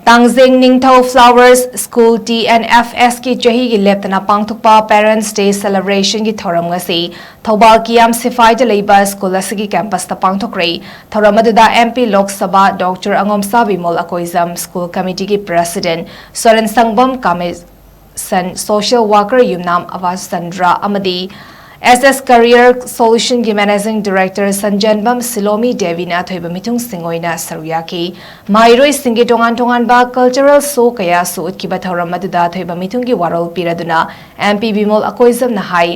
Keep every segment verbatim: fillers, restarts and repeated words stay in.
ꯇꯥꯡꯖꯤꯡ ꯅꯤꯡꯊꯧ Flowers School T N F S ꯀꯤ ꯆꯍꯤꯒꯤ ꯂꯦꯞꯇꯅ ꯄꯥꯡꯊꯣꯛꯄ Parents Day Celebration ꯒꯤ ꯊꯧꯔꯝ ꯉꯁꯤ ꯊꯧꯕꯥꯜ ꯀꯤꯌꯥꯝ ꯁꯤꯐꯥꯏꯗ ꯂꯩꯕ ꯁ꯭ꯀꯨꯜ ꯑꯁꯤꯒꯤ campus ꯇ ꯄꯥꯡꯊꯣꯛꯈ꯭ꯔꯦ꯫ ꯊꯧꯔꯝ ꯑꯗꯨꯗ M P Lok Sabha Doctor ꯑꯉꯣꯝꯁꯥ Bimol Akoijam, school committee ꯒꯤ president ꯁꯣꯔꯦꯟ ꯁꯪꯕꯝ ꯀꯥꯃꯦꯁꯟ, social worker ꯌꯨꯝꯅꯥꯝ ꯑꯕꯥꯁ ꯆꯟꯗ꯭ꯔ ꯑꯃꯗꯤ S S Career Solution ꯒꯤ managing director ꯁꯟꯖꯦꯟꯕꯝ ꯁꯤꯂꯣꯃꯤ ꯗꯦꯕꯤꯅ ꯑꯊꯣꯏꯕ ꯃꯤꯊꯨꯡꯁꯤꯡ ꯑꯣꯏꯅ ꯁꯔꯨꯛ ꯌꯥꯈꯤ꯫ ꯃꯍꯩꯔꯣꯏꯁꯤꯡꯒꯤ ꯇꯣꯉꯥꯟ ꯇꯣꯉꯥꯟꯕ cultural show ꯀꯌꯥꯁꯨ ꯎꯠꯈꯤꯕ ꯊꯧꯔꯝ ꯑꯗꯨꯗ ꯑꯊꯣꯏꯕ ꯃꯤꯊꯨꯡꯒꯤ ꯋꯥꯔꯣꯜ ꯄꯤꯔꯗꯨꯅ M P ꯕꯤꯃꯣꯜ ꯑꯀꯣꯏꯖꯝꯅ ꯍꯥꯏ,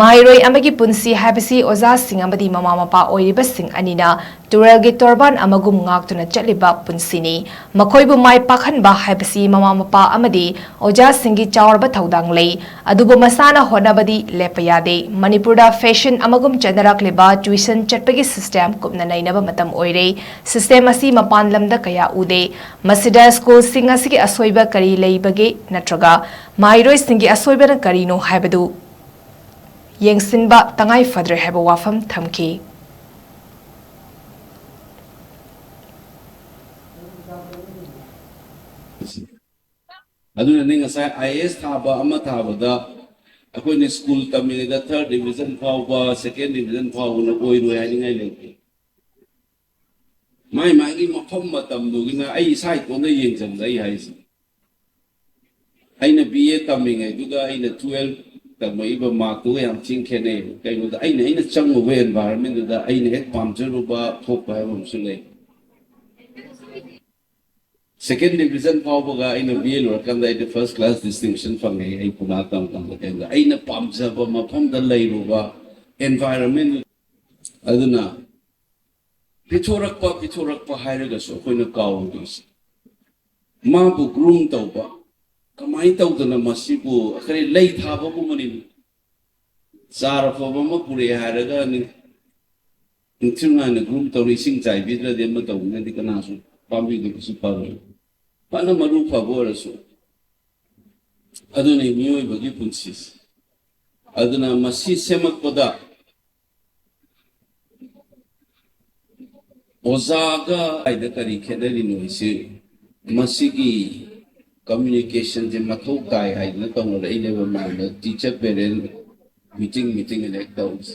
ꯃꯍꯩꯔꯣꯏ ꯑꯃꯒꯤ ꯄꯨꯟꯁꯤ ꯍꯥꯏꯕꯁꯤ ꯑꯣꯖꯥꯁꯤꯡ ꯑꯃꯗꯤ ꯃꯃꯥ ꯃꯄꯥ ꯑꯣꯏꯔꯤꯕꯁꯤꯡ ꯑꯅꯤꯅ ꯇꯨꯔꯦꯜꯒꯤ ꯇꯣꯔꯕꯥꯟ ꯑꯃꯒꯨꯝ ꯉꯥꯛꯇꯨꯅ ꯆꯠꯂꯤꯕ ꯄꯨꯟꯁꯤꯅꯤ꯫ ꯃꯈꯣꯏꯕꯨ ꯃꯥꯏ ꯄꯥꯛꯍꯟꯕ ꯍꯥꯏꯕꯁꯤ ꯃꯃꯥ ꯃꯄꯥ ꯑꯃꯗꯤ ꯑꯣꯖꯥꯁꯤꯡꯒꯤ ꯆꯥꯎꯔꯕ ꯊꯧꯗꯥꯡ ꯂꯩ꯫ ꯑꯗꯨꯕꯨ ꯃꯁꯥꯅ ꯍꯣꯠꯅꯕꯗꯤ ꯂꯦꯞꯄ ꯌꯥꯗꯦ꯫ ꯃꯅꯤꯄꯨꯔꯗ fashion ꯑꯃꯒꯨꯝ ꯆꯠꯅꯔꯛꯂꯤꯕ tuition ꯆꯠꯄꯒꯤ system ꯀꯨꯞꯅ ꯅꯩꯅꯕ ꯃꯇꯝ ꯑꯣꯏꯔꯦ꯫ System ꯑꯁꯤ ꯃꯄꯥꯟ ꯂꯝꯗ ꯀꯌꯥ ꯎꯗꯦ꯫ ꯃꯁꯤꯗ ꯁ꯭ꯀꯨꯜꯁꯤꯡ ꯑꯁꯤꯒꯤ ꯑꯁꯣꯏꯕ ꯀꯔꯤ ꯂꯩꯕꯒꯦ ꯅꯠꯇ꯭ꯔꯒ ꯃꯍꯩꯔꯣꯏꯁꯤꯡꯒꯤ ꯑꯁꯣꯏꯕꯅ ꯀꯔꯤꯅꯣ ꯍꯥꯏꯕꯗꯨ ꯌꯦꯡꯁꯤꯟꯕ ꯇꯉꯥꯏ ꯐꯗ꯭ꯔꯦ ꯍꯥꯏꯕ ꯋꯥꯐꯝ ꯊꯝꯈꯤ꯫ ꯑꯗꯨꯅꯅꯦ ꯉꯁꯥꯏ I A S ꯊꯥꯕ ꯑꯃ ꯊꯥꯕꯗ ꯑꯩꯈꯣꯏꯅ ꯁ꯭ꯀꯨꯜ ꯇꯝꯃꯤꯉꯩꯗ third division ꯐꯥꯎꯕ, second division ꯐꯥꯎꯕꯅ ꯑꯣꯏꯔꯣꯏ ꯍꯥꯏꯅꯤꯡꯉꯥꯏ ꯂꯩꯇꯦ꯫ ꯃꯥꯏ ꯃꯥꯒꯤ ꯃꯐꯝ ꯃꯇꯝꯗꯨꯒꯤꯅ ꯑꯩ ꯏꯁꯥ ꯏꯇꯣꯟꯗ ꯌꯦꯡꯖꯕꯗ ꯑꯩ ꯍꯥꯏꯁꯦ, ꯑꯩꯅ B A ꯇꯝꯃꯤꯉꯩꯗꯨꯒ ꯑꯩꯅ twelve ꯇꯝꯃꯛꯏꯕ markꯇꯨꯒ ꯌꯥꯝ ꯊꯤꯅ ꯈꯦꯠꯅꯩ꯫ ꯀꯩꯅꯣꯗ ꯑꯩꯅ, ꯑꯩꯅ ꯆꯪꯉꯨꯕ environmentꯗꯨꯗ ꯑꯩꯅ ꯍꯦꯛ ꯄꯥꯝꯖꯔꯨꯕ ꯊꯣꯛꯄ ꯍꯥꯏꯕ ꯑꯃꯁꯨ ꯂꯩ꯫ Second division ꯐꯥꯎꯕꯒ ꯑꯩꯅ B A ꯂꯣꯏꯔꯀꯥꯟꯗ ꯑꯩꯗꯤ first class distinction ꯐꯪꯉꯦ꯫ ꯑꯩ ꯄꯨꯅꯥ ꯇꯝ ꯀꯥꯟꯗ ꯀꯩꯅꯣꯗ ꯑꯩꯅ ꯄꯥꯝꯖꯕ ꯃꯐꯝꯗ ꯂꯩꯔꯨꯕ environment꯫ ꯑꯗꯨꯅ ꯄꯤꯊꯣꯔꯛꯄ, ꯄꯤꯊꯣꯔꯛꯄ ꯍꯥꯏꯔꯒꯁꯨ ꯑꯩꯈꯣꯏꯅ ꯀꯥꯎꯔꯣꯏꯗꯣꯏꯁꯦ, ꯃꯥꯕꯨ groom ꯇꯧꯕ, ꯀꯃꯥꯏꯅ ꯇꯧꯗꯅ ꯃꯁꯤꯕꯨ ꯑꯩꯈꯣꯏ ꯂꯩ ꯊꯥꯕꯒꯨꯝꯕꯅꯤ꯫ ꯆꯥꯔ ꯑꯐꯕ ꯑꯃ ꯄꯨꯔꯛꯑꯦ ꯍꯥꯏꯔꯒ ꯅꯤꯡ-, ꯅꯤꯡꯊꯤꯅꯨꯡꯉꯥꯏꯅ groom ꯇꯧꯔ ꯏꯁꯤꯡ ꯆꯥꯏꯕꯤꯗ꯭ꯔꯗꯤ ꯑꯃ ꯇꯧꯕꯅꯗꯤ ꯀꯅꯥꯁꯨ ꯄꯥꯝꯕꯤꯗꯨ ꯀꯩꯁꯨ ꯐꯔꯣꯏ꯫ ꯐꯅ ꯃꯔꯨ ꯐꯕ ꯑꯣꯏꯔꯁꯨ꯫ ꯑꯗꯨꯅꯤ ꯃꯤꯑꯣꯏꯕꯒꯤ ꯄꯨꯟꯁꯤꯁꯦ꯫ ꯑꯗꯨꯅ ꯃꯁꯤ ꯁꯦꯝꯃꯛꯄꯗ ꯑꯣꯖꯥꯒ ꯍꯥꯏꯗ ꯀꯔꯤ ꯈꯦꯠꯅꯔꯤꯅꯣ ꯍꯥꯏꯁꯤ ꯃꯁꯤꯒꯤ ꯀꯝꯃ꯭ꯌꯨꯅꯤꯀꯦꯁꯟꯁꯦ ꯃꯊꯧ ꯇꯥꯏ ꯍꯥꯏꯗꯅ ꯇꯧꯅꯔꯛꯏꯅꯦꯕ ꯃꯌꯥꯝꯅ꯫ ꯇꯤꯆꯔ ꯄꯦꯔꯦꯟ ꯃꯤꯇꯤꯡ ꯃꯤꯇꯤꯡ ꯑꯅ ꯍꯦꯛ ꯇꯧꯔꯤꯁꯦ꯫